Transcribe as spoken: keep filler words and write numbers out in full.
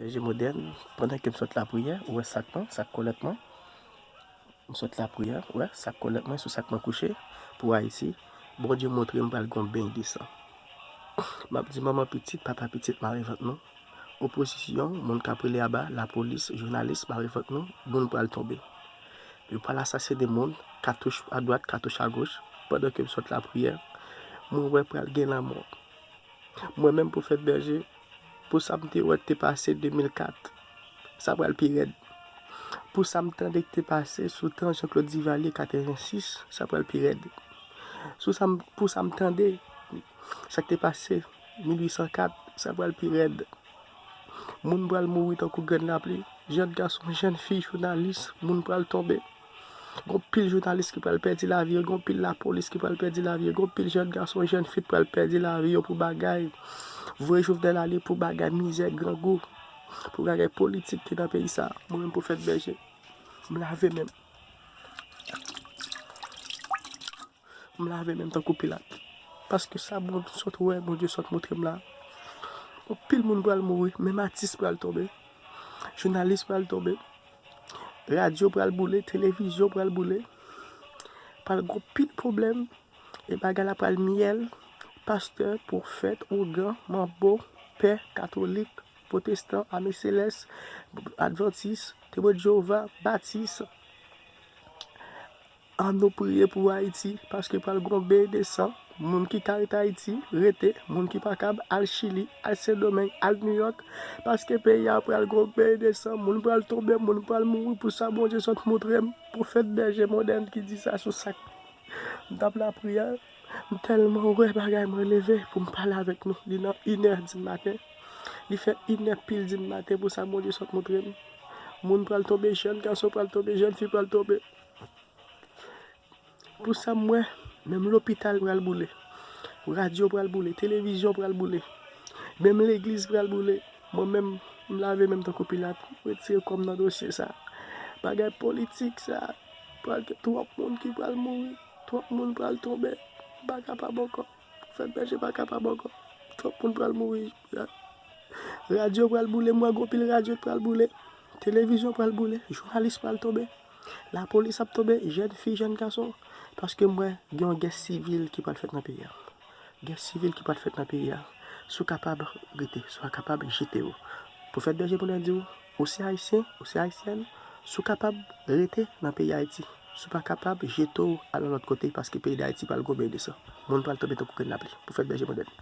Bèje modèn, pandan ke m sot lapriyè, ou wè sak mwen, sak kolèt mwen. M sot lapriyè, ou wè, sak kolèt mwen, sou sak mwen kouche, pou Ayiti. Bondye montre m pral gon beny de san. M ap di manman pitit, papa pitit, mare vant nou. Opozisyon, moun k ap rele aba, lapolis, jounalis, mare vant nou, moun pral tonbe. Yo pral asasinen moun, katouch adwat, katouch agoch, pandan ke m sot lapriyè. Mwen wè pral gen lanmò. Mwen menm Pwofèt Bèje, pou sa m te wè k te pase de mil kat, sa pral pi rèd. Pou sa m tande k te pase sou tan Jean Claude Duvalier katrevensis, sa pral pi rèd. Sou sa m, pou sa m tande, sa k te pase mil uit san kat, sa pral pi rèd. Moun pral mouri tankou grenn lapli. Jèn gason, jèn fi, jounalis, moun pral tonbe. Gon pil jounalis ki pral pèdi lavi yo, gon pil lapolis ki pral pèdi lavi yo, gon pil jèn gason, jèn fi pral pèdi lavi yo pou bagay. Voye Jovenel ale pou bagay mizè, grangou, pou bagay politik ki nan peyi sa. Mwen menm Pwofèt Bèje, m lave men m. M lave men m tankou Pilat. Paske sa Bondye sot wè, Bondye sot montre m la. Anpil moun pral mouri, menm atis pral tonbe. Jounalis pral tonbe. Radyo pral boule, televizyon pral boule. Pral gon pil pwoblèm. E bagay la pral myèl. Pastè, pwofèt, ougan, manbo, pè, katolik, pwotestan, ame selès, advantis, temwen de Jewova, batis. Ann nou priye pou Ayiti, paske pral gon beny de san. Moun ki ka rete Ayiti, rete. Moun ki pa kab, al Chili, al Sendomeng, al Nouyòk. Paske peyi a pral gon beny de san. Moun pral tonbe, moun pral mouri. Pou sa Bondye sot montre m, Pwofèt Bèje modèn ki di sa sou sak. M t ap lapriyè. M tèlman wè bagay, mwen leve pou m pale avèk nou. Li nan inè di maten. Li fè inè pil di maten pou sa Bondye sot montre m. Moun pral tonbe, jèn gason pral tonbe, jèn fi pral tonbe. Pou sa m wè, menm lopital pral boule. Radyo pral boule, televizyon pral boule. Menm legliz pral boule. Mwen menm, m lave men m tankou Pilat. M retire kò m nan dosye sa. Bagay politik sa. Pral gen twòp moun ki pral mouri. Twòp moun pral tonbe. M pa kapab ankò. Pwofèt Bèje pa kapab ankò. Twòp moun pral mouri. Radyo pral boule, m wè gon pil radyo pral boule. Televizyon pral boule, jounalis pral tonbe. Lapolis ap tonbe, jèn fi, jèn gason. Paske m wè gen yon gè sivil ki pral fèt nan peyi a. Gè sivil ki pral fèt nan peyi a. Si w kapab, rete. Si w pa kapab, jete w. Pwofèt Bèje pou n di w, ou se ayisyen, ou se ayisyèn, si w kapab, rete nan peyi Ayiti. Si w pa kapab, jete w al yon lòt kote, paske peyi Dayiti pral gon beny de san. Moun pral tonbe tankou grenn lapli. Pwofèt Bèje modèn.